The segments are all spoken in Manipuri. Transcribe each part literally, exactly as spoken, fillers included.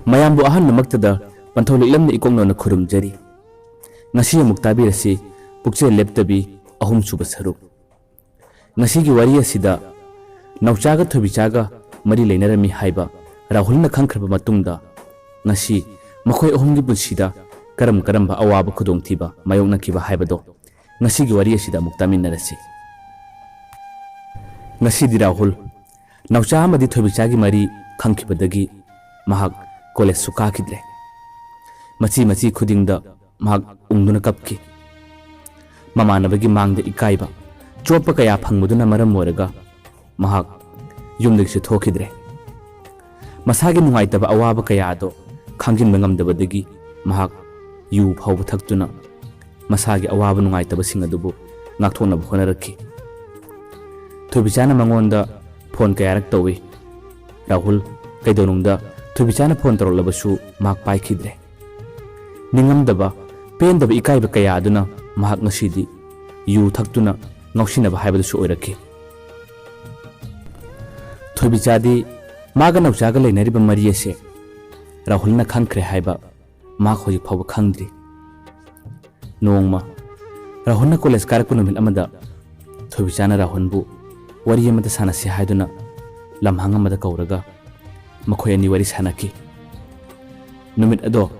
ꯃꯌꯥꯝꯕꯨ ꯑꯍꯥꯟꯕꯃꯛꯇꯗ ꯄꯟꯊꯧ ꯂꯤꯛꯂꯝꯅ ꯏꯀꯣꯛꯅꯧꯅ ꯈꯨꯔꯨꯝꯖꯔꯤ꯫ ꯉꯁꯤ ꯑꯃꯨꯛ ꯇꯥꯕꯤꯔꯁꯤ ꯄꯨꯛꯆꯦꯜ ꯂꯦꯞꯇꯕꯤ ꯑꯍꯨꯝꯁꯨꯕ ꯁꯔꯨꯛ꯫ ꯉꯁꯤꯒꯤ ꯋꯥꯔꯤ ꯑꯁꯤꯗ ꯅꯥꯎꯆꯥꯒ ꯊꯣꯏꯕꯤꯆꯥꯒ ꯃꯔꯤ ꯂꯩꯅꯔꯝꯃꯤ ꯍꯥꯏꯕ ꯔꯥꯍꯨꯜꯅ ꯈꯪꯈ꯭ꯔꯕ ꯃꯇꯨꯡꯗ, ꯉꯁꯤ ꯃꯈꯣꯏ ꯑꯍꯨꯝꯒꯤ ꯄꯨꯟꯁꯤꯗ ꯀꯔꯝ ꯀꯔꯝꯕ ꯑꯋꯥꯕ ꯈꯨꯗꯣꯡꯊꯤꯕ ꯃꯥꯌꯣꯛꯅꯈꯤꯕ ꯍꯥꯏꯕꯗꯣ ꯉꯁꯤꯒꯤ ꯋꯥꯔꯤ ꯑꯁꯤꯗ ꯑꯃꯨꯛ ꯇꯥꯃꯤꯟꯅꯔꯁꯤ꯫ ꯉꯁꯤꯗꯤ ꯔꯥꯍꯨꯜ ꯅꯥꯎꯆꯥ ꯑꯃꯗꯤ ꯊꯣꯏꯕꯤꯆꯥꯒꯤ ꯃꯔꯤ ꯈꯪꯈꯤꯕꯗꯒꯤ ꯃꯍꯥꯛ ꯀꯣꯂꯦꯖꯁꯨ ꯀꯥꯈꯤꯗ꯭ꯔꯦ꯫ ꯃꯆꯤ ꯃꯆꯤ ꯈꯨꯗꯤꯡꯗ ꯃꯍꯥꯛ ꯎꯪꯗꯨꯅ ꯀꯞꯈꯤ꯫ ꯃꯃꯥꯟꯅꯕꯒꯤ ꯃꯥꯡꯗ ꯏꯀꯥꯏꯕ, ꯆꯣꯞꯄ ꯀꯌꯥ ꯐꯪꯕꯗꯨꯅ ꯃꯔꯝ ꯑꯣꯏꯔꯒ ꯃꯍꯥꯛ ꯌꯨꯝꯗꯒꯤꯁꯨ ꯊꯣꯛꯈꯤꯗ꯭ꯔꯦ꯫ ꯃꯁꯥꯒꯤ ꯅꯨꯡꯉꯥꯏꯇꯕ ꯑꯋꯥꯕ ꯀꯌꯥ ꯑꯗꯣ ꯈꯥꯡꯖꯤꯟꯕ ꯉꯝꯗꯕꯗꯒꯤ ꯃꯍꯥꯛ ꯌꯨ ꯐꯥꯎꯕ ꯊꯛꯇꯨꯅ ꯃꯁꯥꯒꯤ ꯑꯋꯥꯕ ꯅꯨꯡꯉꯥꯏꯇꯕꯁꯤꯡ ꯑꯗꯨꯕꯨ ꯉꯥꯛꯊꯣꯛꯅꯕ ꯍꯣꯠꯅꯔꯛꯈꯤ꯫ ꯊꯣꯏꯕꯤꯆꯥꯅ ꯃꯉꯣꯟꯗ ꯐꯣꯟ ꯀꯌꯥꯔꯛ ꯇꯧꯏ꯫ ꯔꯥꯍꯨꯜ ꯀꯩꯗꯧꯅꯨꯡꯗ ꯊꯣꯏꯕꯤꯆꯥꯅ ꯐꯣꯟ ꯇꯧꯔꯛꯂꯕꯁꯨ ꯃꯍꯥꯛ ꯄꯥꯏꯈꯤꯗ꯭ꯔꯦ꯫ ꯅꯤꯡꯉꯝꯗꯕ, ꯄꯦꯟꯗꯕ, ꯏꯀꯥꯏꯕ ꯀꯌꯥ ꯑꯗꯨꯅ ꯃꯍꯥꯛ ꯉꯁꯤꯗꯤ ꯌꯨ ꯊꯛꯇꯨꯅ ꯉꯥꯎꯁꯤꯟꯅꯕ ꯍꯥꯏꯕꯗꯨꯁꯨ ꯑꯣꯏꯔꯛꯈꯤ꯫ ꯊꯣꯏꯕꯤꯆꯥꯗꯤ ꯃꯥꯒ ꯅꯥꯎꯆꯥꯒ ꯂꯩꯅꯔꯤꯕ ꯃꯔꯤ ꯑꯁꯦ ꯔꯥꯍꯨꯜꯅ ꯈꯪꯈ꯭ꯔꯦ ꯍꯥꯏꯕ ꯃꯍꯥꯛ ꯍꯧꯖꯤꯛ ꯐꯥꯎꯕ ꯈꯪꯗ꯭ꯔꯤ꯫ ꯅꯣꯡꯃ ꯔꯥꯍꯨꯜꯅ ꯀꯣꯂꯦꯖ ꯀꯥꯔꯛꯄ ꯅꯨꯃꯤꯠ ꯑꯃꯗ ꯊꯣꯏꯕꯤꯆꯥꯅ ꯔꯥꯍꯨꯜꯕꯨ ꯋꯥꯔꯤ ꯑꯃꯇ ꯁꯥꯟꯅꯁꯤ ꯍꯥꯏꯗꯨꯅ ꯂꯝꯍꯥꯡ ꯑꯃꯗ ꯀꯧꯔꯒ ꯃꯈꯣꯏ ꯑꯅꯤ ꯋꯥꯔꯤ ꯁꯥꯟꯅꯈꯤ꯫ ꯅꯨꯃꯤꯠ ꯑꯗꯣ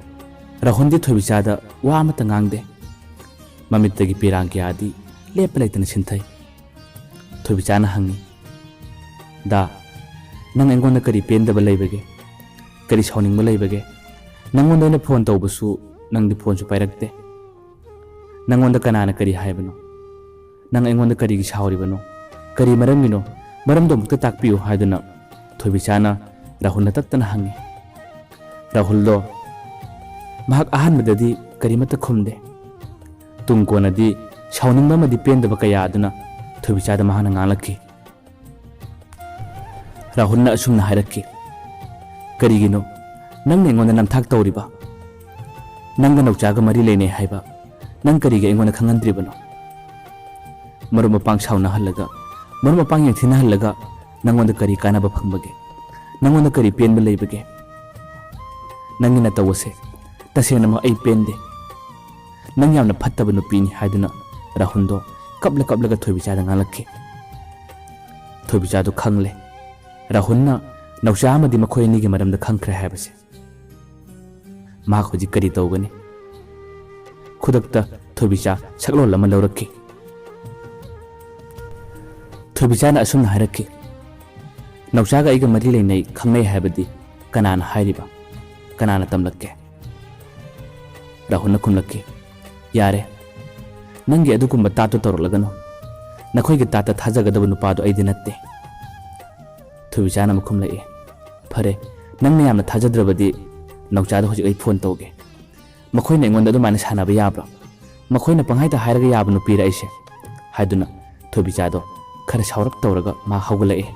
ꯔꯥꯍꯨꯜꯗꯤ ꯊꯣꯏꯕꯤꯆꯥꯗ ꯋꯥ ꯑꯃꯠꯇ ꯉꯥꯡꯗꯦ꯫ ꯃꯃꯤꯠꯇꯒꯤ ꯄꯤꯔꯥꯡ ꯀꯌꯥꯗꯤ ꯂꯦꯞꯄ ꯂꯩꯇꯅ ꯁꯤꯟꯊꯩ꯫ ꯊꯣꯏꯕꯤꯆꯥꯅ ꯍꯪꯉꯤ, "ꯗꯥ, ꯅꯪ ꯑꯩꯉꯣꯟꯗ ꯀꯔꯤ ꯄꯦꯟꯗꯕ ꯂꯩꯕꯒꯦ? ꯀꯔꯤ ꯁꯥꯎꯅꯤꯡꯕ ꯂꯩꯕꯒꯦ? ꯅꯪꯉꯣꯟꯗ ꯑꯩꯅ ꯐꯣꯟ ꯇꯧꯕꯁꯨ ꯅꯪꯗꯤ ꯐꯣꯟꯁꯨ ꯄꯥꯏꯔꯛꯇꯦ꯫ ꯅꯪꯉꯣꯟꯗ ꯀꯅꯥꯅ ꯀꯔꯤ ꯍꯥꯏꯕꯅꯣ? ꯅꯪ ꯑꯩꯉꯣꯟꯗ ꯀꯔꯤꯒꯤ ꯁꯥꯎꯔꯤꯕꯅꯣ? ꯀꯔꯤ ꯃꯔꯝꯒꯤꯅꯣ? ꯃꯔꯝꯗꯣ ꯑꯃꯨꯛꯇ ꯇꯥꯛꯄꯤꯌꯨ" ꯍꯥꯏꯗꯨꯅ ꯊꯣꯏꯕꯤꯆꯥꯅ ꯔꯥꯍꯨꯜꯅ ꯇꯠꯇꯅ ꯍꯪꯉꯤ꯫ ꯔꯥꯍꯨꯜꯗꯣ ꯃꯍꯥꯛ ꯑꯍꯥꯟꯕꯗꯗꯤ ꯀꯔꯤꯃꯠꯇ ꯈꯨꯝꯗꯦ꯫ ꯇꯨꯡ ꯀꯣꯟꯅꯗꯤ ꯁꯥꯎꯅꯤꯡꯕ ꯑꯃꯗꯤ ꯄꯦꯟꯗꯕ ꯀꯌꯥ ꯑꯗꯨꯅ ꯊꯣꯏꯕꯤꯆꯥꯗ ꯃꯍꯥꯛꯅ ꯉꯥꯡꯂꯛꯈꯤ꯫ ꯔꯥꯍꯨꯜꯅ ꯑꯁꯨꯝꯅ ꯍꯥꯏꯔꯛꯈꯤ, "ꯀꯔꯤꯒꯤꯅꯣ ꯅꯪꯅ ꯑꯩꯉꯣꯟꯗ ꯅꯝꯊꯥꯛ ꯇꯧꯔꯤꯕ? ꯅꯪꯒ ꯅꯧꯆꯥꯒ ꯃꯔꯤ ꯂꯩꯅꯩ ꯍꯥꯏꯕ ꯅꯪ ꯀꯔꯤꯒꯤ ꯑꯩꯉꯣꯟꯗ ꯈꯪꯍꯟꯗ꯭ꯔꯤꯕꯅꯣ? ꯃꯔꯨꯞ ꯃꯄꯥꯡ ꯁꯥꯎꯅꯍꯜꯂꯒ, ꯃꯔꯨꯞ ꯃꯄꯥꯡ ꯌꯦꯡꯊꯤꯅꯍꯜꯂꯒ ꯅꯪꯉꯣꯟꯗ ꯀꯔꯤ ꯀꯥꯟꯅꯕ ꯐꯪꯕꯒꯦ? ꯅꯪꯉꯣꯟꯗ ꯀꯔꯤ ꯄꯦꯟꯕ ꯂꯩꯕꯒꯦ?" "ꯅꯪꯒꯤ ꯅꯇꯧ ꯑꯁꯦ ꯇꯁꯦꯡꯅꯃꯛ ꯑꯩ ꯄꯦꯟꯗꯦ꯫ ꯅꯪ ꯌꯥꯝꯅ ꯐꯠꯇꯕ ꯅꯨꯄꯤꯅꯤ" ꯍꯥꯏꯗꯨꯅ ꯔꯥꯍꯨꯜꯗꯣ ꯀꯞꯂ ꯀꯞꯂꯒ ꯊꯣꯏꯕꯤꯆꯥꯗ ꯉꯥꯡꯂꯛꯈꯤ꯫ ꯊꯣꯏꯕꯤꯆꯥꯗꯨ ꯈꯪꯂꯦ, ꯔꯥꯍꯨꯜꯅ ꯅꯧꯆꯥ ꯑꯃꯗꯤ ꯃꯈꯣꯏ ꯑꯅꯤꯒꯤ ꯃꯔꯝꯗ ꯈꯪꯈ꯭ꯔꯦ ꯍꯥꯏꯕꯁꯦ꯫ ꯃꯍꯥꯛ ꯍꯧꯖꯤꯛ ꯀꯔꯤ ꯇꯧꯒꯅꯤ? ꯈꯨꯗꯛꯇ ꯊꯣꯏꯕꯤꯆꯥ ꯁꯛꯂꯣꯟ ꯑꯃ ꯂꯧꯔꯛꯈꯤ꯫ ꯊꯣꯏꯕꯤꯆꯥꯅ ꯑꯁꯨꯝꯅ ꯍꯥꯏꯔꯛꯈꯤ, "ꯅꯧꯆꯥꯒ ꯑꯩꯒ ꯃꯔꯤ ꯂꯩꯅꯩ, ꯈꯪꯅꯩ ꯍꯥꯏꯕꯗꯤ ꯀꯅꯥꯅ ꯍꯥꯏꯔꯤꯕ? ꯀꯅꯥꯅ ꯇꯝꯂꯛꯀꯦ?" ꯔꯥꯍꯨꯜꯅ ꯈꯨꯝꯂꯛꯈꯤ, "ꯌꯥꯔꯦ, ꯅꯪꯒꯤ ꯑꯗꯨꯒꯨꯝꯕ ꯇꯥꯠꯇꯨ ꯇꯧꯔꯛꯂꯒꯅꯨ꯫ ꯅꯈꯣꯏꯒꯤ ꯇꯥꯠꯇ ꯊꯥꯖꯒꯗꯕ ꯅꯨꯄꯥꯗꯨ ꯑꯩꯗꯤ ꯅꯠꯇꯦ꯫" ꯊꯣꯏꯕꯤꯆꯥꯅ ꯑꯃꯨꯛ ꯈꯨꯝꯂꯛꯏ, "ꯐꯔꯦ, ꯅꯪꯅ ꯌꯥꯝꯅ ꯊꯥꯖꯗ꯭ꯔꯕꯗꯤ ꯅꯧꯆꯥꯗ ꯍꯧꯖꯤꯛ ꯑꯩ ꯐꯣꯟ ꯇꯧꯒꯦ꯫ ꯃꯈꯣꯏꯅ ꯑꯩꯉꯣꯟꯗ ꯑꯗꯨꯃꯥꯏꯅ ꯁꯥꯟꯅꯕ ꯌꯥꯕ꯭ꯔꯣ? ꯃꯈꯣꯏꯅ ꯄꯪꯍꯥꯏꯗ ꯍꯥꯏꯔꯒ ꯌꯥꯕ ꯅꯨꯄꯤꯔ ꯑꯩꯁꯦ?" ꯍꯥꯏꯗꯨꯅ ꯊꯣꯏꯕꯤꯆꯥꯗꯣ ꯈꯔ ꯁꯥꯎꯔꯞ ꯇꯧꯔꯒ ꯃꯥ ꯍꯧꯒꯠꯂꯛꯑꯦ꯫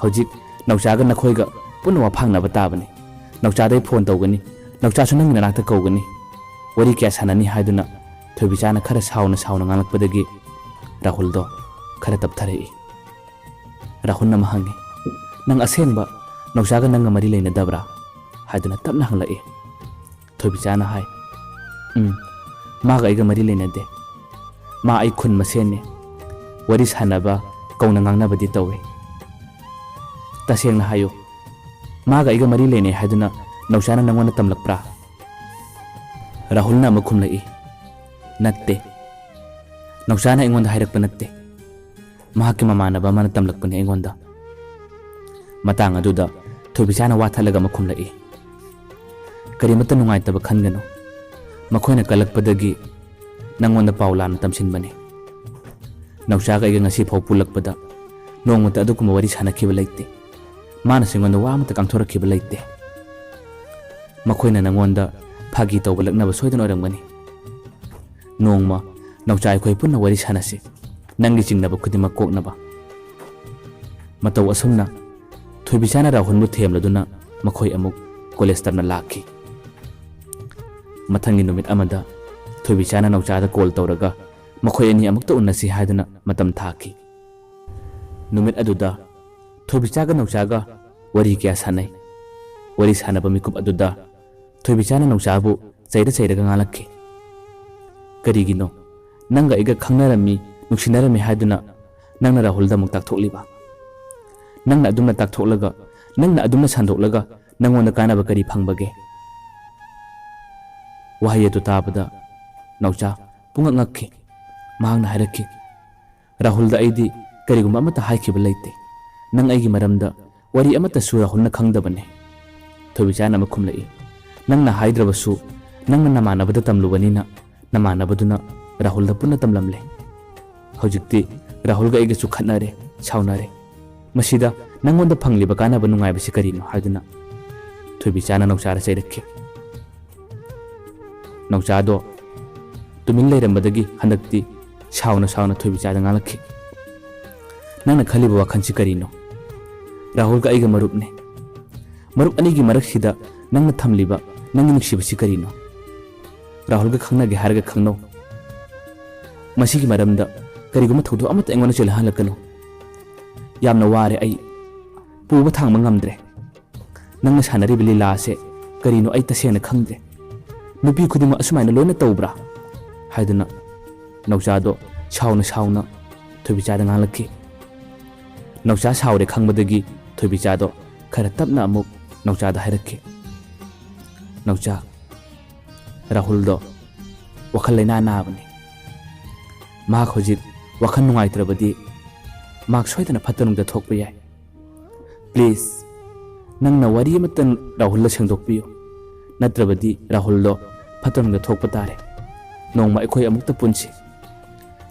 "ꯍꯧꯖꯤꯛ ꯅꯧꯆꯥꯒ ꯅꯈꯣꯏꯒ ꯄꯨꯟꯅ ꯋꯥꯐꯥꯡꯅꯕ ꯇꯥꯕꯅꯤ꯫ ꯅꯧꯆꯥꯗ ꯑꯩ ꯐꯣꯟ ꯇꯧꯒꯅꯤ, ꯅꯧꯆꯥꯁꯨ ꯅꯪꯒꯤ ꯅꯅꯥꯛꯇ ꯀꯧꯒꯅꯤ꯫ ꯋꯥꯔꯤ ꯀꯌꯥ ꯁꯥꯟꯅꯅꯤ" ꯍꯥꯏꯗꯨꯅ ꯊꯣꯏꯕꯤꯆꯥꯅ ꯈꯔ ꯁꯥꯎꯅ ꯁꯥꯎꯅ ꯉꯥꯡꯂꯛꯄꯗꯒꯤ ꯔꯥꯍꯨꯜꯗꯣ ꯈꯔ ꯇꯞꯊꯔꯛꯏ꯫ ꯔꯥꯍꯨꯜꯅ ꯑꯃ ꯍꯪꯉꯤ, "ꯅꯪ ꯑꯁꯦꯡꯕ ꯅꯧꯆꯥꯒ ꯅꯪꯒ ꯃꯔꯤ ꯂꯩꯅꯗꯕ꯭ꯔꯥ?" ꯍꯥꯏꯗꯨꯅ ꯇꯞꯅ ꯍꯪꯂꯛꯏ꯫ ꯊꯣꯏꯕꯤꯆꯥꯅ ꯍꯥꯏ, "ꯎꯝ, ꯃꯥꯒ ꯑꯩꯒ ꯃꯔꯤ ꯂꯩꯅꯗꯦ꯫ ꯃꯥ ꯑꯩ ꯈꯨꯟ ꯃꯁꯦꯟꯅꯤ꯫ ꯋꯥꯔꯤ ꯁꯥꯟꯅꯕ, ꯀꯧꯅ ꯉꯥꯡꯅꯕꯗꯤ ꯇꯧꯏ꯫" "ꯇꯁꯦꯡꯅ ꯍꯥꯏꯌꯨ, ꯃꯥꯒ ꯑꯩꯒ ꯃꯔꯤ ꯂꯩꯅꯩ ꯍꯥꯏꯗꯨꯅ ꯅꯧꯆꯥꯅ ꯅꯪꯉꯣꯟꯗ ꯇꯝꯂꯛꯄ꯭ꯔꯥ?" ꯔꯥꯍꯨꯜꯅ ꯑꯃꯨꯛ ꯈꯨꯝꯂꯛꯏ, "ꯅꯠꯇꯦ, ꯅꯧꯆꯥꯅ ꯑꯩꯉꯣꯟꯗ ꯍꯥꯏꯔꯛꯄ ꯅꯠꯇꯦ꯫ ꯃꯍꯥꯛꯀꯤ ꯃꯃꯥꯟꯅꯕ ꯑꯃꯅ ꯇꯝꯂꯛꯄꯅꯤ ꯑꯩꯉꯣꯟꯗ꯫" ꯃꯇꯥꯡ ꯑꯗꯨꯗ ꯊꯣꯏꯕꯤꯆꯥꯅ ꯋꯥ ꯊꯠꯂꯒ ꯑꯃ ꯈꯨꯝꯂꯛꯏ, "ꯀꯔꯤꯃꯠꯇ ꯅꯨꯡꯉꯥꯏꯇꯕ ꯈꯟꯒꯅꯨ꯫ ꯃꯈꯣꯏꯅ ꯀꯜꯂꯛꯄꯗꯒꯤ ꯅꯪꯉꯣꯟꯗ ꯄꯥꯎ ꯂꯥꯟꯅ ꯇꯝꯁꯤꯟꯕꯅꯤ꯫ ꯅꯧꯆꯥꯒ ꯑꯩꯒ ꯉꯁꯤ ꯐꯥꯎ ꯄꯨꯜꯂꯛꯄꯗ ꯅꯣꯡꯃꯇ ꯑꯗꯨꯒꯨꯝꯕ ꯋꯥꯔꯤ ꯁꯥꯟꯅꯈꯤꯕ ꯂꯩꯇꯦ꯫ ꯃꯥꯅꯁꯨ ꯑꯩꯉꯣꯟꯗ ꯋꯥ ꯑꯃꯠꯇ ꯀꯥꯡꯊꯣꯔꯛꯈꯤꯕ ꯂꯩꯇꯦ꯫ ꯃꯈꯣꯏꯅ ꯅꯪꯉꯣꯟꯗ ꯐꯥꯒꯤ ꯇꯧꯕ ꯂꯛꯅꯕ ꯁꯣꯏꯗꯅ ꯑꯣꯏꯔꯝꯒꯅꯤ꯫ ꯅꯣꯡꯃ ꯅꯧꯆꯥ ꯑꯩꯈꯣꯏ ꯄꯨꯟꯅ ꯋꯥꯔꯤ ꯁꯥꯟꯅꯁꯤ, ꯅꯪꯒꯤ ꯆꯤꯡꯅꯕ ꯈꯨꯗꯤꯡꯃꯛ ꯀꯣꯛꯅꯕ꯫" ꯃꯇꯧ ꯑꯁꯨꯝꯅ ꯊꯣꯏꯕꯤꯆꯥꯅ ꯔꯥꯍꯨꯜꯕꯨ ꯊꯦꯝꯂꯗꯨꯅ ꯃꯈꯣꯏ ꯑꯃꯨꯛ ꯀꯣꯂꯦꯖ ꯇꯝꯅ ꯂꯥꯛꯈꯤ꯫ ꯃꯊꯪꯒꯤ ꯅꯨꯃꯤꯠ ꯑꯃꯗ ꯊꯣꯏꯕꯤꯆꯥꯅ ꯅꯧꯆꯥꯗ ꯀꯣꯜ ꯇꯧꯔꯒ ꯃꯈꯣꯏ ꯑꯅꯤ ꯑꯃꯨꯛꯇ ꯎꯅꯁꯤ ꯍꯥꯏꯗꯨꯅ ꯃꯇꯝ ꯊꯥꯈꯤ꯫ ꯅꯨꯃꯤꯠ ꯑꯗꯨꯗ ꯊꯣꯏꯕꯤꯆꯥꯒ ꯅꯧꯆꯥꯒ ꯋꯥꯔꯤ ꯀꯌꯥ ꯁꯥꯟꯅꯩ꯫ ꯋꯥꯔꯤ ꯁꯥꯟꯅꯕ ꯃꯤꯀꯨꯞ ꯑꯗꯨꯗ ꯊꯣꯏꯕꯤꯆꯥꯅ ꯅꯧꯆꯥꯕꯨ ꯆꯩꯔ ꯆꯩꯔꯒ ꯉꯥꯡꯂꯛꯈꯤ꯫ "ꯀꯔꯤꯒꯤꯅꯣ? ꯅꯪꯒ ꯑꯩꯒ ꯈꯪꯅꯔꯝꯃꯤ, ꯅꯨꯡꯁꯤꯅꯔꯝꯃꯤ ꯍꯥꯏꯗꯨꯅ ꯅꯪꯅ ꯔꯥꯍꯨꯜꯗ ꯑꯃꯨꯛ ꯇꯥꯛꯊꯣꯛꯂꯤꯕ? ꯅꯪꯅ ꯑꯗꯨꯝꯅ ꯇꯥꯛꯊꯣꯛꯂꯒ, ꯅꯪꯅ ꯑꯗꯨꯝꯅ ꯁꯟꯗꯣꯛꯂꯒ ꯅꯪꯉꯣꯟꯗ ꯀꯥꯟꯅꯕ ꯀꯔꯤ ꯐꯪꯕꯒꯦ?" ꯋꯥꯍꯩ ꯑꯗꯨ ꯇꯥꯕꯗ ꯅꯧꯆꯥ ꯄꯨꯡꯉꯛ ꯉꯛꯈꯤ꯫ ꯃꯍꯥꯛꯅ ꯍꯥꯏꯔꯛꯈꯤ, "ꯔꯥꯍꯨꯜꯗ ꯑꯩꯗꯤ ꯀꯔꯤꯒꯨꯝꯕ ꯑꯃꯠꯇ ꯍꯥꯏꯈꯤꯕ ꯂꯩꯇꯦ꯫ ꯅꯪ ꯑꯩꯒꯤ ꯃꯔꯝꯗ ꯋꯥꯔꯤ ꯑꯃꯠꯇꯁꯨ ꯔꯥꯍꯨꯜꯅ ꯈꯪꯗꯕꯅꯤ꯫" ꯊꯣꯏꯕꯤꯆꯥꯅ ꯑꯃꯨꯛ ꯈꯨꯝꯂꯛꯏ, "ꯅꯪꯅ ꯍꯥꯏꯗ꯭ꯔꯕꯁꯨ ꯅꯪꯅ ꯅꯃꯥꯟꯅꯕꯗ ꯇꯝꯂꯨꯕꯅꯤꯅ ꯅꯃꯥꯟꯅꯕꯗꯨꯅ ꯔꯥꯍꯨꯜꯗ ꯄꯨꯟꯅ ꯇꯝꯂꯝꯂꯦ꯫ ꯍꯧꯖꯤꯛꯇꯤ ꯔꯥꯍꯨꯜꯒ ꯑꯩꯒꯁꯨ ꯈꯠꯅꯔꯦ, ꯁꯥꯎꯅꯔꯦ꯫ ꯃꯁꯤꯗ ꯅꯪꯉꯣꯟꯗ ꯐꯪꯂꯤꯕ ꯀꯥꯟꯅꯕ ꯅꯨꯡꯉꯥꯏꯕꯁꯤ ꯀꯔꯤꯅꯣ?" ꯍꯥꯏꯗꯨꯅ ꯊꯣꯏꯕꯤꯆꯥꯅ ꯅꯧꯆꯥꯗ ꯆꯩꯔꯛꯈꯤ꯫ ꯅꯧꯆꯥꯗꯣ ꯇꯨꯃꯤꯟ ꯂꯩꯔꯝꯕꯗꯒꯤ ꯍꯟꯗꯛꯇꯤ ꯁꯥꯎꯅ ꯁꯥꯎꯅ ꯊꯣꯏꯕꯤꯆꯥꯗ ꯉꯥꯡꯂꯛꯈꯤ, "ꯅꯪꯅ ꯈꯜꯂꯤꯕ ꯋꯥꯈꯜꯁꯤ ꯀꯔꯤꯅꯣ? ꯔꯥꯍꯨꯜꯒ ꯑꯩꯒ ꯃꯔꯨꯞꯅꯦ꯫ ꯃꯔꯨꯞ ꯑꯅꯤꯒꯤ ꯃꯔꯛꯁꯤꯗ ꯅꯪꯅ ꯊꯝꯂꯤꯕ ꯅꯪꯒꯤ ꯅꯨꯡꯁꯤꯕꯁꯤ ꯀꯔꯤꯅꯣ? ꯔꯥꯍꯨꯜꯒ ꯈꯪꯅꯒꯦ ꯍꯥꯏꯔꯒ ꯈꯪꯅꯧ꯫ ꯃꯁꯤꯒꯤ ꯃꯔꯝꯗ ꯀꯔꯤꯒꯨꯝꯕ ꯊꯧꯗꯣꯛ ꯑꯃꯠꯇ ꯑꯩꯉꯣꯟꯗ ꯆꯦꯜꯍꯜꯂꯛꯀꯅꯨ꯫ ꯌꯥꯝꯅ ꯋꯥꯔꯦ ꯑꯩ꯫ ꯄꯨꯕ ꯊꯥꯡꯕ ꯉꯝꯗ꯭ꯔꯦ꯫ ꯅꯪꯅ ꯁꯥꯟꯅꯔꯤꯕ ꯂꯤꯂꯥ ꯑꯁꯦ ꯀꯔꯤꯅꯣ ꯑꯩ ꯇꯁꯦꯡꯅ ꯈꯪꯗ꯭ꯔꯦ꯫ ꯅꯨꯄꯤ ꯈꯨꯗꯤꯡꯃꯛ ꯑꯁꯨꯃꯥꯏꯅ ꯂꯣꯏꯅ ꯇꯧꯕ꯭ꯔꯥ?" ꯍꯥꯏꯗꯨꯅ ꯅꯧꯆꯥꯗꯣ ꯁꯥꯎꯅ ꯁꯥꯎꯅ ꯊꯣꯏꯕꯤꯆꯥꯗ ꯉꯥꯡꯂꯛꯈꯤ꯫ ꯅꯧꯆꯥ ꯁꯥꯎꯔꯦ ꯈꯪꯕꯗꯒꯤ ꯊꯣꯏꯕꯤꯆꯥꯗꯣ ꯈꯔ ꯇꯞꯅ ꯑꯃꯨꯛ ꯅꯧꯆꯥꯗ ꯍꯥꯏꯔꯛꯈꯤ, "ꯅꯧꯆꯥ, ꯔꯥꯍꯨꯜꯗꯣ ꯋꯥꯈꯜ ꯂꯩꯅꯥ ꯅꯥꯕꯅꯤ꯫ ꯃꯍꯥꯛ ꯍꯧꯖꯤꯛ ꯋꯥꯈꯜ ꯅꯨꯡꯉꯥꯏꯇ꯭ꯔꯕꯗꯤ ꯃꯍꯥꯛ ꯁꯣꯏꯗꯅ ꯐꯠꯇꯅꯨꯡꯗ ꯊꯣꯛꯄ ꯌꯥꯏ꯫ ꯄ꯭ꯂꯤꯖ, ꯅꯪꯅ ꯋꯥꯔꯤ ꯑꯃꯇꯪ ꯔꯥꯍꯨꯜꯗ ꯁꯦꯡꯗꯣꯛꯄꯤꯌꯨ, ꯅꯠꯇ꯭ꯔꯕꯗꯤ ꯔꯥꯍꯨꯜꯗꯣ ꯐꯠꯇꯅꯨꯡꯗ ꯊꯣꯛꯄ ꯇꯥꯔꯦ꯫ ꯅꯣꯡꯃ ꯑꯩꯈꯣꯏ ꯑꯃꯨꯛꯇ ꯄꯨꯟꯁꯤ꯫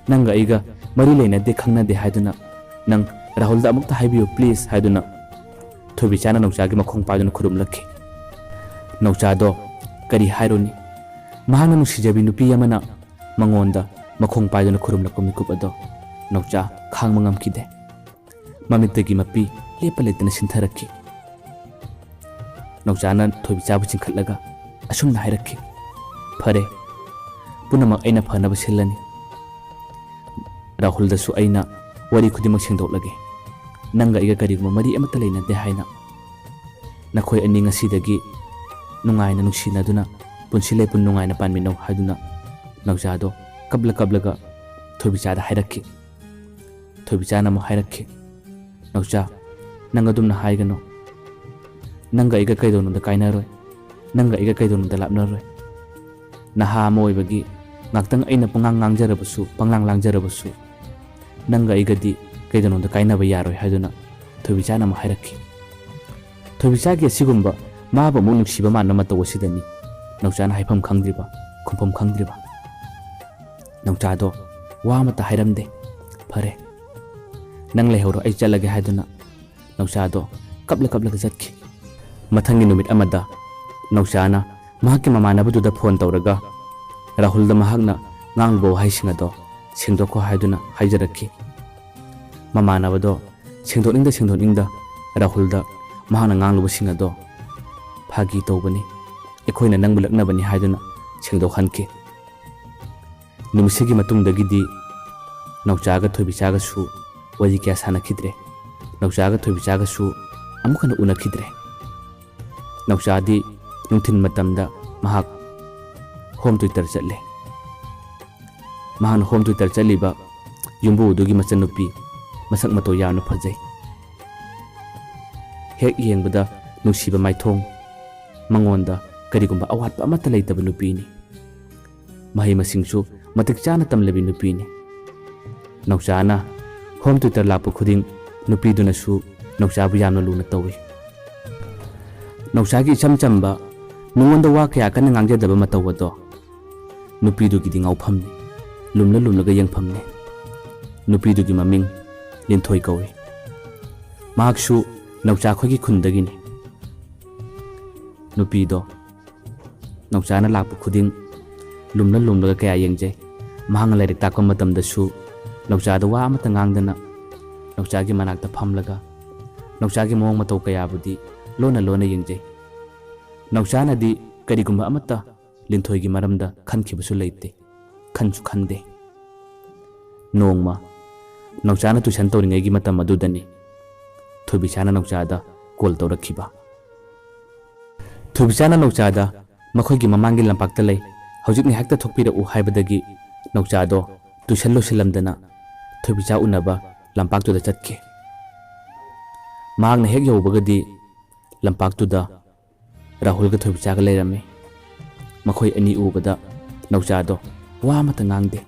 ꯅꯪꯒ ꯑꯩꯒ ꯃꯔꯤ ꯂꯩꯅꯗꯦ, ꯈꯪꯅꯗꯦ ꯍꯥꯏꯗꯨꯅ ꯅꯪ ꯔꯥꯍꯨꯜꯗ ꯑꯃꯨꯛꯇ ꯍꯥꯏꯕꯤꯌꯨ ꯄ꯭ꯂꯤꯖ" ꯍꯥꯏꯗꯨꯅ ꯊꯣꯏꯕꯤꯆꯥꯅ ꯅꯧꯆꯥꯒꯤ ꯃꯈꯣꯡ ꯄꯥꯏꯗꯨꯅ ꯈꯨꯔꯨꯝꯂꯛꯈꯤ꯫ ꯅꯧꯆꯥꯗꯣ ꯀꯔꯤ ꯍꯥꯏꯔꯨꯅꯤ? ꯃꯍꯥꯛꯅ ꯅꯨꯡꯁꯤꯖꯕꯤ ꯅꯨꯄꯤ ꯑꯃꯅ ꯃꯉꯣꯟꯗ ꯃꯈꯣꯡ ꯄꯥꯏꯗꯨꯅ ꯈꯨꯔꯨꯝꯂꯛꯄ ꯃꯤꯀꯨꯞ ꯑꯗꯣ ꯅꯧꯆꯥ ꯈꯥꯡꯕ ꯉꯝꯈꯤꯗꯦ꯫ ꯃꯃꯤꯠꯇꯒꯤ ꯃꯄꯤ ꯂꯦꯞꯄ ꯂꯩꯇꯅ ꯁꯤꯟꯊꯔꯛꯈꯤ꯫ ꯅꯧꯆꯥꯅ ꯊꯣꯏꯕꯤꯆꯥꯕꯨ ꯆꯤꯡꯈꯠꯂꯒ ꯑꯁꯨꯝꯅ ꯍꯥꯏꯔꯛꯈꯤ, "ꯐꯔꯦ, ꯄꯨꯝꯅꯃꯛ ꯑꯩꯅ ꯐꯅꯕ ꯁꯤꯜꯂꯅꯤ꯫ ꯔꯥꯍꯨꯜꯗꯁꯨ ꯑꯩꯅ ꯋꯥꯔꯤ ꯈꯨꯗꯤꯡꯃꯛ ꯁꯦꯡꯗꯣꯛꯂꯒꯦ, ꯅꯪꯒ ꯑꯩꯒ ꯀꯔꯤꯒꯨꯝꯕ ꯃꯔꯤ ꯑꯃꯠꯇ ꯂꯩꯅꯗꯦ ꯍꯥꯏꯅ꯫ ꯅꯈꯣꯏ ꯑꯅꯤ ꯉꯁꯤꯗꯒꯤ ꯅꯨꯡꯉꯥꯏꯅ ꯅꯨꯡꯁꯤꯅꯗꯨꯅ ꯄꯨꯟꯁꯤ ꯂꯩꯄꯨꯟ ꯅꯨꯡꯉꯥꯏꯅ ꯄꯥꯟꯃꯤꯟꯅꯧ" ꯍꯥꯏꯗꯨꯅ ꯅꯥꯎꯆꯥꯗꯣ ꯀꯞꯂ ꯀꯞꯂꯒ ꯊꯣꯏꯕꯤꯆꯥꯗ ꯍꯥꯏꯔꯛꯈꯤ꯫ ꯊꯣꯏꯕꯤꯆꯥꯅ ꯑꯃꯨꯛ ꯍꯥꯏꯔꯛꯈꯤ, "ꯅꯥꯎꯆꯥ, ꯅꯪ ꯑꯗꯨꯝꯅ ꯍꯥꯏꯒꯅꯨ꯫ ꯅꯪꯒ ꯑꯩꯒ ꯀꯩꯗꯧꯅꯨꯡꯗ ꯀꯥꯏꯅꯔꯣꯏ꯫ ꯅꯪꯒ ꯑꯩꯒ ꯀꯩꯗꯧꯅꯨꯡꯗ ꯂꯥꯞꯅꯔꯣꯏ꯫ ꯅꯍꯥ ꯑꯃ ꯑꯣꯏꯕꯒꯤ ꯉꯥꯛꯇꯪ ꯑꯩꯅ ꯄꯉꯥꯡ ꯉꯥꯡꯖꯔꯕꯁꯨ, ꯄꯪꯂꯥꯡ ꯂꯥꯡꯖꯔꯕꯁꯨ, ꯅꯪꯒ ꯑꯩꯒꯗꯤ ꯀꯩꯗꯧꯅꯨꯡꯗ ꯀꯥꯏꯅꯕ ꯌꯥꯔꯣꯏ" ꯍꯥꯏꯗꯨꯅ ꯊꯣꯏꯕꯤꯆꯥꯅ ꯑꯃꯨꯛ ꯍꯥꯏꯔꯛꯈꯤ꯫ ꯊꯣꯏꯕꯤꯆꯥꯒꯤ ꯑꯁꯤꯒꯨꯝꯕ ꯃꯥꯕꯨ ꯑꯃꯨꯛ ꯅꯨꯡꯁꯤꯕ ꯃꯥꯟꯕ ꯃꯇꯧ ꯑꯁꯤꯗꯅꯤ ꯅꯥꯎꯆꯥꯅ ꯍꯥꯏꯐꯝ ꯈꯪꯗ꯭ꯔꯤꯕ, ꯈꯨꯝꯐꯝ ꯈꯪꯗ꯭ꯔꯤꯕ꯫ ꯅꯥꯎꯆꯥꯗꯣ ꯋꯥ ꯑꯃꯠꯇ ꯍꯥꯏꯔꯝꯗꯦ꯫ "ꯐꯔꯦ, ꯅꯪ ꯂꯩꯍꯧꯔꯣ, ꯑꯩ ꯆꯠꯂꯒꯦ" ꯍꯥꯏꯗꯨꯅ ꯅꯥꯎꯆꯥꯗꯣ ꯀꯞꯂ ꯀꯞꯂꯒ ꯆꯠꯈꯤ꯫ ꯃꯊꯪꯒꯤ ꯅꯨꯃꯤꯠ ꯑꯃꯗ ꯅꯥꯎꯆꯥꯅ ꯃꯍꯥꯛꯀꯤ ꯃꯃꯥꯟꯅꯕꯗꯨꯗ ꯐꯣꯟ ꯇꯧꯔꯒ ꯔꯥꯍꯨꯜꯗ ꯃꯍꯥꯛꯅ ꯉꯥꯡꯂꯨꯕ ꯋꯥꯍꯩꯁꯤꯡ ꯑꯗꯣ ꯁꯦꯡꯗꯣꯛꯈꯣ ꯍꯥꯏꯗꯨꯅ ꯍꯥꯏꯖꯔꯛꯈꯤ꯫ ꯃꯃꯥꯟꯅꯕꯗꯣ ꯁꯦꯡꯗꯣꯛꯅꯤꯡꯗ ꯁꯦꯡꯗꯣꯛꯅꯤꯡꯗ ꯔꯥꯍꯨꯜꯗ ꯃꯍꯥꯛꯅ ꯉꯥꯡꯂꯨꯕꯁꯤꯡ ꯑꯗꯣ "ꯐꯥꯒꯤ ꯇꯧꯕꯅꯤ, ꯑꯩꯈꯣꯏꯅ ꯅꯪꯕꯨ ꯂꯛꯅꯕꯅꯤ" ꯍꯥꯏꯗꯨꯅ ꯁꯦꯡꯗꯣꯛꯍꯟꯈꯤ꯫ ꯅꯨꯃꯤꯠꯁꯤꯒꯤ ꯃꯇꯨꯡꯗꯒꯤꯗꯤ ꯅꯥꯎꯆꯥꯒ ꯊꯣꯏꯕꯤꯆꯥꯒꯁꯨ ꯋꯥꯔꯤ ꯀꯌꯥ ꯁꯥꯟꯅꯈꯤꯗ꯭ꯔꯦ꯫ ꯅꯥꯎꯆꯥꯒ ꯊꯣꯏꯕꯤꯆꯥꯒꯁꯨ ꯑꯃꯨꯛ ꯍꯟꯅ ꯎꯅꯈꯤꯗ꯭ꯔꯦ꯫ ꯅꯥꯎꯆꯥꯗꯤ ꯅꯨꯡꯊꯤꯜ ꯃꯇꯝꯗ ꯃꯍꯥꯛ ꯍꯣꯝ ꯇ꯭ꯌꯨꯇꯔ ꯆꯠꯂꯦ꯫ ꯃꯍꯥꯛꯅ ꯍꯣꯝ ꯇ꯭ꯌꯨꯇꯔ ꯆꯠꯂꯤꯕ ꯌꯨꯝꯕꯨꯗꯨꯒꯤ ꯃꯆꯟꯅꯨꯄꯤ ꯃꯁꯛ ꯃꯇꯧ ꯌꯥꯝꯅ ꯐꯖꯩ꯫ ꯍꯦꯛ ꯌꯦꯡꯕꯗ ꯅꯨꯡꯁꯤꯕ ꯃꯥꯏꯊꯣꯡ, ꯃꯉꯣꯟꯗ ꯀꯔꯤꯒꯨꯝꯕ ꯑꯋꯥꯠꯄ ꯑꯃꯠꯇ ꯂꯩꯇꯕ ꯅꯨꯄꯤꯅꯤ꯫ ꯃꯍꯩ ꯃꯁꯤꯡꯁꯨ ꯃꯇꯤꯛ ꯆꯥꯅ ꯇꯝꯂꯕꯤ ꯅꯨꯄꯤꯅꯤ꯫ ꯅꯥꯎꯆꯥꯅ ꯍꯣꯝ ꯇ꯭ꯌꯨꯇꯔ ꯂꯥꯛꯄ ꯈꯨꯗꯤꯡ ꯅꯨꯄꯤꯗꯨꯅꯁꯨ ꯅꯥꯎꯆꯥꯕꯨ ꯌꯥꯝꯅ ꯂꯨꯅ ꯇꯧꯏ꯫ ꯅꯥꯎꯆꯥꯒꯤ ꯏꯆꯝ ꯆꯝꯕ, ꯃꯤꯉꯣꯟꯗ ꯋꯥ ꯀꯌꯥ ꯀꯟꯅ ꯉꯥꯡꯖꯗꯕ ꯃꯇꯧ ꯑꯗꯣ ꯅꯨꯄꯤꯗꯨꯒꯤꯗꯤ ꯉꯥꯎꯐꯝꯅꯤ, ꯂꯨꯝꯂ ꯂꯨꯝꯂꯒ ꯌꯦꯡꯐꯝꯅꯤ꯫ ꯅꯨꯄꯤꯗꯨꯒꯤ ꯃꯃꯤꯡ ꯂꯤꯟꯊꯣꯏ ꯀꯧꯏ꯫ ꯃꯍꯥꯛꯁꯨ ꯅꯥꯎꯆꯥ ꯈꯣꯏꯒꯤ ꯈꯨꯟꯗꯒꯤꯅꯤ꯫ ꯅꯨꯄꯤꯗꯣ ꯅꯥꯎꯆꯥꯅ ꯂꯥꯛꯄ ꯈꯨꯗꯤꯡ ꯂꯨꯝꯂ ꯂꯨꯝꯂꯒ ꯀꯌꯥ ꯌꯦꯡꯖꯩ꯫ ꯃꯍꯥꯛꯅ ꯂꯥꯏꯔꯤꯛ ꯇꯥꯛꯄ ꯃꯇꯝꯗꯁꯨ ꯅꯥꯎꯆꯥꯗ ꯋꯥ ꯑꯃꯠꯇ ꯉꯥꯡꯗꯅ ꯅꯥꯎꯆꯥꯒꯤ ꯃꯅꯥꯛꯇ ꯐꯝꯂꯒ ꯅꯥꯎꯆꯥꯒꯤ ꯃꯑꯣꯡ ꯃꯇꯧ ꯀꯌꯥꯕꯨꯗꯤ ꯂꯣꯟꯅ ꯂꯣꯟꯅ ꯌꯦꯡꯖꯩ꯫ ꯅꯥꯎꯆꯥꯅꯗꯤ ꯀꯔꯤꯒꯨꯝꯕ ꯑꯃꯠꯇ ꯂꯤꯟꯊꯣꯏꯒꯤ ꯃꯔꯝꯗ ꯈꯟꯈꯤꯕꯁꯨ ꯂꯩꯇꯦ, ꯈꯟꯁꯨ ꯈꯟꯗꯦ꯫ ꯅꯣꯡꯃ ꯅꯥꯎꯆꯥꯅ ꯇꯨꯏꯁꯟ ꯇꯧꯔꯤꯉꯩꯒꯤ ꯃꯇꯝ ꯑꯗꯨꯗꯅꯤ ꯊꯣꯏꯕꯤꯆꯥꯅ ꯅꯥꯎꯆꯥꯗ ꯀꯣꯜ ꯇꯧꯔꯛꯈꯤꯕ꯫ ꯊꯣꯏꯕꯤꯆꯥꯅ ꯅꯧꯆꯥꯗ ꯃꯈꯣꯏꯒꯤ ꯃꯃꯥꯡꯒꯤ ꯂꯝꯄꯥꯛꯇ ꯂꯩ, ꯍꯧꯖꯤꯛ ꯉꯥꯏꯍꯥꯛꯇ ꯊꯣꯛꯄꯤꯔꯛꯎ ꯍꯥꯏꯕꯗꯒꯤ ꯅꯧꯆꯥꯗꯣ ꯇꯨꯏꯁꯟ ꯂꯣꯏꯁꯤꯜꯂꯝꯗꯅ ꯊꯣꯏꯕꯤꯆꯥ ꯎꯅꯕ ꯂꯝꯄꯥꯛꯇꯨꯗ ꯆꯠꯈꯤ꯫ ꯃꯍꯥꯛꯅ ꯍꯦꯛ ꯌꯧꯕꯒꯗꯤ ꯂꯝꯄꯥꯛꯇꯨꯗ ꯔꯥꯍꯨꯜꯒ ꯊꯣꯏꯕꯤꯆꯥꯒ ꯂꯩꯔꯝꯃꯤ꯫ ꯃꯈꯣꯏ ꯑꯅꯤ ꯎꯕꯗ ꯅꯧꯆꯥꯗꯣ ꯋꯥ ꯑꯃꯠꯇ ꯉꯥꯡꯗꯦ꯫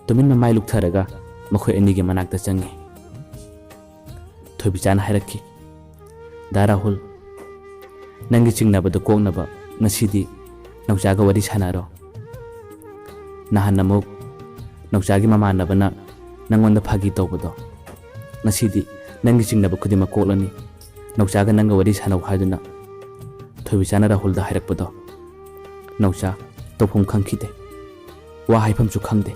ꯇꯨꯃꯤꯟ ꯃꯃꯥꯏ ꯂꯨꯛꯊꯔꯒ ꯃꯈꯣꯏ ꯑꯅꯤꯒꯤ ꯃꯅꯥꯛꯇ ꯆꯪꯉꯤ꯫ ꯊꯣꯏꯕꯤꯆꯥꯅ ꯍꯥꯏꯔꯛꯈꯤ, "ꯗꯥ ꯔꯥꯍꯨꯜ, ꯅꯪꯒꯤ ꯆꯤꯡꯅꯕꯗꯨ ꯀꯣꯛꯅꯕ ꯉꯁꯤꯗꯤ ꯅꯧꯆꯥꯒ ꯋꯥꯔꯤ ꯁꯥꯟꯅꯔꯣ꯫ ꯅꯍꯥꯟ ꯑꯃꯨꯛ ꯅꯧꯆꯥꯒꯤ ꯃꯃꯥꯟꯅꯕꯅ ꯅꯪꯉꯣꯟꯗ ꯐꯥꯒꯤ ꯇꯧꯕꯗꯣ, ꯉꯁꯤꯗꯤ ꯅꯪꯒꯤ ꯆꯤꯡꯅꯕ ꯈꯨꯗꯤꯡꯃꯛ ꯀꯣꯛꯂꯅꯤ꯫ ꯅꯧꯆꯥꯒ ꯅꯪꯒ ꯋꯥꯔꯤ ꯁꯥꯟꯅꯧ" ꯍꯥꯏꯗꯨꯅ ꯊꯣꯏꯕꯤꯆꯥꯅ ꯔꯥꯍꯨꯜꯗ ꯍꯥꯏꯔꯛꯄꯗꯣ ꯅꯧꯆꯥ ꯇꯧꯐꯝ ꯈꯪꯈꯤꯗꯦ꯫ ꯋꯥ ꯍꯥꯏꯐꯝꯁꯨ ꯈꯪꯗꯦ꯫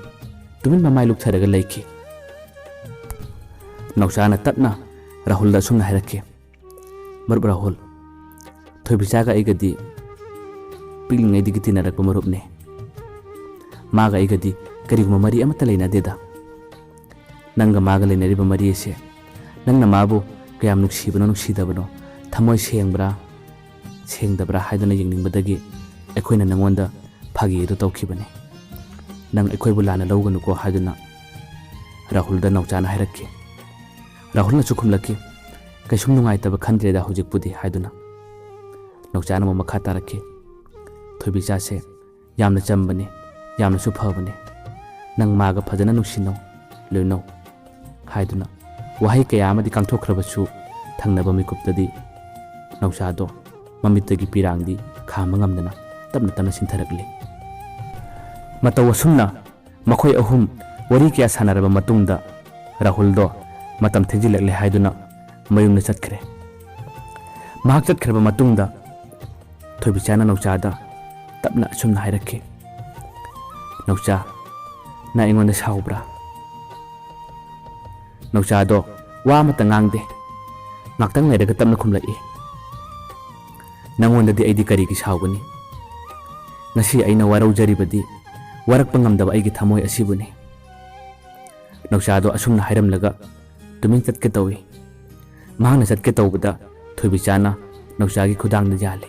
ꯇꯨꯃꯤꯟ ꯃꯃꯥꯏ ꯂꯨꯛꯊꯔꯒ ꯂꯩꯈꯤ꯫ ꯅꯧꯆꯥꯅ ꯇꯞꯅ ꯔꯥꯍꯨꯜꯗ ꯑꯁꯨꯝꯅ ꯍꯥꯏꯔꯛꯈꯤ, "ꯃꯔꯨꯞ ꯔꯥꯍꯨꯜ, ꯊꯣꯏꯕꯤꯆꯥꯒ ꯑꯩꯒꯗꯤ ꯄꯤꯛꯂꯤꯉꯩꯗꯒꯤ ꯇꯤꯟꯅꯔꯛꯄ ꯃꯔꯨꯞꯅꯤ꯫ ꯃꯥꯒ ꯑꯩꯒꯗꯤ ꯀꯔꯤꯒꯨꯝꯕ ꯃꯔꯤ ꯑꯃꯠꯇ ꯂꯩꯅꯗꯦꯗ꯫ ꯅꯪꯒ ꯃꯥꯒ ꯂꯩꯅꯔꯤꯕ ꯃꯔꯤ ꯑꯁꯦ ꯅꯪꯅ ꯃꯥꯕꯨ ꯀꯌꯥꯝ ꯅꯨꯡꯁꯤꯕꯅꯣ ꯅꯨꯡꯁꯤꯗꯕꯅꯣ, ꯊꯃꯣꯏ ꯁꯦꯡꯕ꯭ꯔꯥ ꯁꯦꯡꯗꯕ꯭ꯔꯥ ꯍꯥꯏꯗꯨꯅ ꯌꯦꯡꯅꯤꯡꯕꯗꯒꯤ ꯑꯩꯈꯣꯏꯅ ꯅꯪꯉꯣꯟꯗ ꯐꯥꯒꯤ ꯑꯗꯨ ꯇꯧꯈꯤꯕꯅꯤ꯫ ꯅꯪ ꯑꯩꯈꯣꯏꯕꯨ ꯂꯥꯟꯅ ꯂꯧꯒꯅꯨꯀꯣ" ꯍꯥꯏꯗꯨꯅ ꯔꯥꯍꯨꯜꯗ ꯅꯧꯆꯥꯅ ꯍꯥꯏꯔꯛꯈꯤ꯫ ꯔꯥꯍꯨꯜꯅꯁꯨ ꯈꯨꯝꯂꯛꯈꯤ, "ꯀꯩꯁꯨꯝ ꯅꯨꯡꯉꯥꯏꯇꯕ ꯈꯟꯗ꯭ꯔꯦꯗ ꯍꯧꯖꯤꯛꯄꯨꯗꯤ" ꯍꯥꯏꯗꯨꯅ꯫ ꯅꯧꯆꯥꯅ ꯑꯃꯨꯛ ꯃꯈꯥ ꯇꯥꯔꯛꯈꯤ, "ꯊꯣꯏꯕꯤꯆꯥꯁꯦ ꯌꯥꯝꯅ ꯆꯝꯕꯅꯤ, ꯌꯥꯝꯅꯁꯨ ꯐꯕꯅꯤ꯫ ꯅꯪ ꯃꯥꯒ ꯐꯖꯅ ꯅꯨꯡꯁꯤꯅꯧ, ꯂꯣꯏꯅꯧ" ꯍꯥꯏꯗꯨꯅ ꯋꯥꯍꯩ ꯀꯌꯥ ꯑꯃꯗꯤ ꯀꯥꯡꯊꯣꯛꯈ꯭ꯔꯕꯁꯨ, ꯊꯪꯅꯕ ꯃꯤꯀꯨꯞꯇꯗꯤ ꯅꯧꯆꯥꯗꯣ ꯃꯃꯤꯠꯇꯒꯤ ꯄꯤꯔꯥꯡꯗꯤ ꯈꯥꯝꯕ ꯉꯝꯗꯅ ꯇꯞꯅ ꯇꯞꯅ ꯆꯤꯟꯊꯔꯛꯂꯤ꯫ ꯃꯇꯧ ꯑꯁꯨꯝꯅ ꯃꯈꯣꯏ ꯑꯍꯨꯝ ꯋꯥꯔꯤ ꯀꯌꯥ ꯁꯥꯟꯅꯔꯕ ꯃꯇꯨꯡꯗ ꯔꯥꯍꯨꯜꯗꯣ ꯃꯇꯝ ꯊꯦꯡꯖꯤꯜꯂꯛꯂꯦ ꯍꯥꯏꯗꯨꯅ ꯃꯌꯨꯝꯗ ꯆꯠꯈ꯭ꯔꯦ꯫ ꯃꯍꯥꯛ ꯆꯠꯈ꯭ꯔꯕ ꯃꯇꯨꯡꯗ ꯊꯣꯏꯕꯤꯆꯥꯅ ꯅꯧꯆꯥꯗ ꯇꯞꯅ ꯑꯁꯨꯝꯅ ꯍꯥꯏꯔꯛꯈꯤ, "ꯅꯧꯆꯥ, ꯅꯪ ꯑꯩꯉꯣꯟꯗ ꯁꯥꯎꯕ꯭ꯔꯥ?" ꯅꯧꯆꯥꯗꯣ ꯋꯥ ꯑꯃꯠꯇ ꯉꯥꯡꯗꯦ꯫ ꯉꯥꯛꯇꯪ ꯂꯩꯔꯒ ꯇꯞꯅ ꯈꯨꯝꯂꯛꯏ, "ꯅꯪꯉꯣꯟꯗꯗꯤ ꯑꯩꯗꯤ ꯀꯔꯤꯒꯤ ꯁꯥꯎꯒꯅꯤ? ꯉꯁꯤ ꯑꯩꯅ ꯋꯥꯔꯧꯖꯔꯤꯕꯗꯤ ꯋꯥꯔꯛꯄ ꯉꯝꯗꯕ ꯑꯩꯒꯤ ꯊꯃꯣꯏ ꯑꯁꯤꯕꯨꯅꯤ"꯫ ꯅꯧꯆꯥꯗꯣ ꯑꯁꯨꯝꯅ ꯍꯥꯏꯔꯝꯂꯒ ꯇꯨꯃꯤꯟ ꯆꯠꯀꯦ ꯇꯧꯏ꯫ ꯃꯍꯥꯛꯅ ꯆꯠꯀꯦ ꯇꯧꯕꯗ ꯊꯣꯏꯕꯤꯆꯥꯅ ꯅꯧꯆꯥꯒꯤ ꯈꯨꯗꯥꯡꯗ ꯌꯥꯜꯂꯤ꯫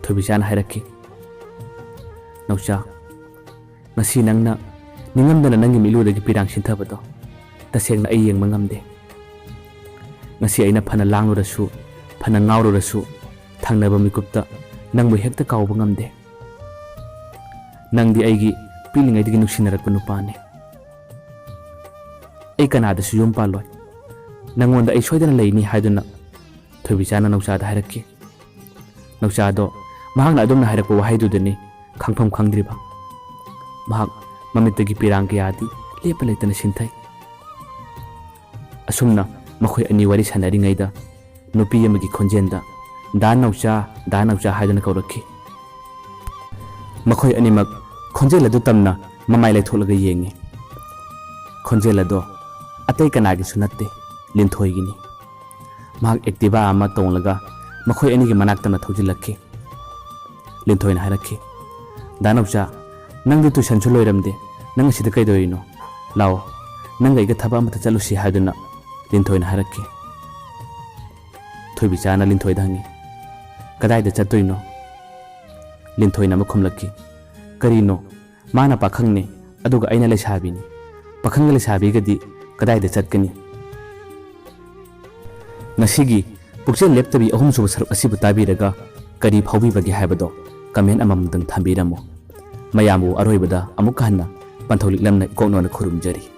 ꯊꯣꯏꯕꯤꯆꯥꯅ ꯍꯥꯏꯔꯛꯈꯤ, "ꯅꯥꯎꯆꯥ, ꯉꯁꯤ ꯅꯪꯅ ꯅꯤꯡꯉꯝꯗꯅ ꯅꯪꯒꯤ ꯃꯤꯠꯂꯨꯗꯒꯤ ꯄꯤꯔꯥꯡ ꯁꯤꯟꯊꯕꯗꯣ ꯇꯁꯦꯡꯅ ꯑꯩ ꯌꯦꯡꯕ ꯉꯝꯗꯦ꯫ ꯉꯁꯤ ꯑꯩꯅ ꯐꯅ ꯂꯥꯡꯂꯨꯔꯁꯨ, ꯐꯅ ꯉꯥꯎꯔꯨꯔꯁꯨ, ꯊꯪꯅꯕ ꯃꯤꯀꯨꯞꯇ ꯅꯪꯕꯨ ꯍꯦꯛꯇ ꯀꯥꯎꯕ ꯉꯝꯗꯦ꯫ ꯅꯪꯗꯤ ꯑꯩꯒꯤ ꯄꯤꯛꯂꯤꯉꯩꯗꯒꯤ ꯅꯨꯡꯁꯤꯅꯔꯛꯄ ꯅꯨꯄꯥꯅꯤ꯫ ꯑꯩ ꯀꯅꯥꯗꯁꯨ ꯌꯨꯝ ꯄꯥꯜꯂꯣꯏ꯫ ꯅꯪꯉꯣꯟꯗ ꯑꯩ ꯁꯣꯏꯗꯅ ꯂꯩꯅꯤ" ꯍꯥꯏꯗꯨꯅ ꯊꯣꯏꯕꯤꯆꯥꯅ ꯅꯥꯎꯆꯥꯗ ꯍꯥꯏꯔꯛꯈꯤ꯫ ꯅꯥꯎꯆꯥꯗꯣ ꯃꯍꯥꯛꯅ ꯑꯗꯨꯝꯅ ꯍꯥꯏꯔꯛꯄ ꯋꯥꯍꯩꯗꯨꯗꯅꯤ ꯈꯪꯐꯝ ꯈꯪꯗ꯭ꯔꯤꯕ꯫ ꯃꯍꯥꯛ ꯃꯃꯤꯠꯇꯒꯤ ꯄꯤꯔꯥꯡ ꯀꯌꯥꯗꯤ ꯂꯦꯞꯄ ꯂꯩꯇꯅ ꯁꯤꯟꯊꯩ꯫ ꯑꯁꯨꯝꯅ ꯃꯈꯣꯏ ꯑꯅꯤ ꯋꯥꯔꯤ ꯁꯥꯟꯅꯔꯤꯉꯩꯗ ꯅꯨꯄꯤ ꯑꯃꯒꯤ ꯈꯣꯟꯖꯦꯜꯗ, "ꯗꯥ ꯅꯥꯎꯆꯥ, ꯗꯥ ꯅꯥꯎꯆꯥ" ꯍꯥꯏꯗꯨꯅ ꯀꯧꯔꯛꯈꯤ꯫ ꯃꯈꯣꯏ ꯑꯅꯤꯃꯛ ꯈꯣꯟꯖꯦꯜ ꯑꯗꯨ ꯇꯝꯅ ꯃꯃꯥꯏ ꯂꯩꯊꯣꯛꯂꯒ ꯌꯦꯡꯉꯤ꯫ ꯈꯣꯟꯖꯦꯜ ꯑꯗꯣ ꯑꯇꯩ ꯀꯅꯥꯒꯤꯁꯨ ꯅꯠꯇꯦ, ꯂꯤꯟꯊꯣꯏꯒꯤꯅꯤ꯫ ꯃꯍꯥꯛ Activa ꯑꯃ ꯇꯣꯡꯂꯒ ꯃꯈꯣꯏ ꯑꯅꯤꯒꯤ ꯃꯅꯥꯛꯇꯅ ꯊꯧꯖꯤꯜꯂꯛꯈꯤ꯫ ꯂꯤꯟꯊꯣꯏꯅ ꯍꯥꯏꯔꯛꯈꯤ, "ꯗꯥ ꯅꯥꯎꯆꯥ, ꯅꯪꯗꯤ tuitionꯁꯨ ꯂꯣꯏꯔꯝꯗꯦ, ꯅꯪ ꯑꯁꯤꯗ ꯀꯩꯗꯧꯔꯤꯅꯣ? ꯂꯥꯛꯑꯣ, ꯅꯪꯒ ꯑꯩꯒ ꯊꯕꯛ ꯑꯃꯇ ꯆꯠꯂꯨꯁꯤ" ꯍꯥꯏꯗꯨꯅ ꯂꯤꯟꯊꯣꯏꯅ ꯍꯥꯏꯔꯛꯈꯤ꯫ ꯊꯣꯏꯕꯤꯆꯥꯅ ꯂꯤꯟꯊꯣꯏꯗ ꯍꯪꯉꯤ, "ꯀꯗꯥꯏꯗ ꯆꯠꯇꯣꯏꯅꯣ?" ꯂꯤꯟꯊꯣꯏꯅ ꯑꯃꯨꯛ ꯈꯨꯝꯂꯛꯈꯤ, "ꯀꯔꯤꯅꯣ? ꯃꯥꯅ ꯄꯥꯈꯪꯅꯤ, ꯑꯗꯨꯒ ꯑꯩꯅ ꯂꯩꯁꯥꯕꯤꯅꯤ꯫ ꯄꯥꯈꯪꯒ ꯂꯩꯁꯥꯕꯤꯒꯗꯤ ꯀꯗꯥꯏꯗ ꯆꯠꯀꯅꯤ?" ꯉꯁꯤꯒꯤ ꯄꯨꯛꯆꯦꯜ ꯂꯦꯞꯇꯕꯤ ꯑꯍꯨꯝꯁꯨꯕ ꯁꯔꯨꯛ ꯑꯁꯤꯕꯨ ꯇꯥꯕꯤꯔꯒ ꯀꯔꯤ ꯐꯥꯎꯕꯤꯕꯒꯦ ꯍꯥꯏꯕꯗꯣ comment ꯑꯃꯃꯝꯗꯪ ꯊꯝꯕꯤꯔꯝꯃꯨ꯫ ꯃꯌꯥꯝꯕꯨ ꯑꯔꯣꯏꯕꯗ ꯑꯃꯨꯛꯀ ꯍꯟꯅ ꯄꯟꯊꯧ ꯂꯤꯛꯂꯝꯅ ꯏꯀꯣꯛꯅꯣꯅ ꯈꯨꯔꯨꯝꯖꯔꯤ꯫